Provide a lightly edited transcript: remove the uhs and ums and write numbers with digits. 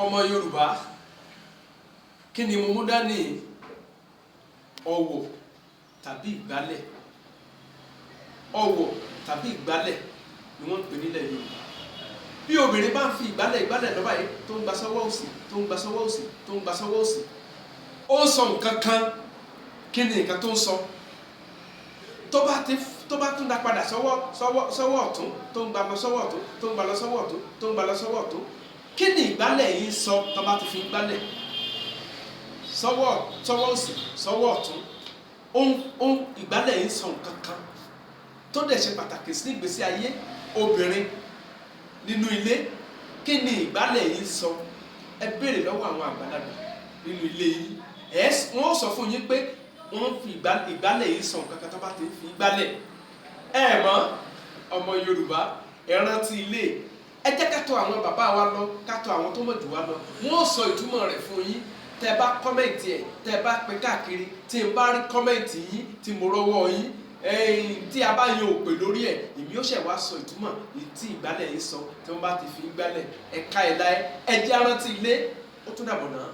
Ọmọ Yorùbá, kí ni mo mú dání? Ọwọ̀ tàbí ìgbálẹ̀. Ọwọ̀ tàbí ìgbálẹ̀ ni wọ́n ń pè nílẹ̀ Yorùbá. Bí obìnrin bá ń fi ìgbálẹ̀ lọ́ba yìí, tó ń gba sọ́wọ́ òsì, tó ń gba sọ́wọ́ òsì, tó ń gba sọ́wọ́ òsì, ó ń sọ nǹkan kan. Kí ni nǹkan tó ń sọ? Tó bá tún dá padà sọ́wọ́ ọ̀tún, tó ń gba lọ sọ́wọ́ ọ̀tún, tó ń gba lọ sọ́wọ́ ọ̀tún, tó ń gba lọ sọ́wọ́ ọ̀tún, kí ni ìgbálẹ̀ yìí sọ? Tó bá ti fi ìgbálẹ̀ sọ́wọ́ òsì, sọ́wọ́ ọ̀tún, ó ń ìgbálẹ̀ yìí sọ nǹkan kan tó dẹ̀ ṣe pàtàkì sí ìgbésí ayé obìnrin nínú ilé. Kí ni ìgbálẹ̀ yìí sọ? Ẹ béèrè lọ́wọ́ àwọn àgbàlagbà nínú ilé yìí, wọ́n sọ fún yín pé wọ́n fi ìgbálẹ̀ yìí sọ nǹkan kan tó bá ti fi ìgbálẹ̀. Ẹ mọ̀, ọmọ Yorùbá, ẹ rántí ilé. Ẹ jẹ́ ká tọ̀ àwọn bàbá wa lọ, ká tọ̀ àwọn tó mọ̀ jù wá lọ. Wọ́n sọ ìtumọ̀ rẹ̀ fún yín. Tẹ́ bá comment ẹ̀, tẹ́ bá pín káàkiri, tí n bá rí comment yín, tí mo rọ́wọ́ yín, tí a bá yan òpè lórí ẹ̀, èmi ó ṣẹ̀ wá sọ ìtumọ̀ tí ìgbálẹ̀ yìí sọ tí wọ́n bá ti fi ìgbálẹ̀. Ẹ̀ka ẹ̀ láyé. Ẹ jẹ́ á rántí ilé. Ó tún dàbọ̀ náà.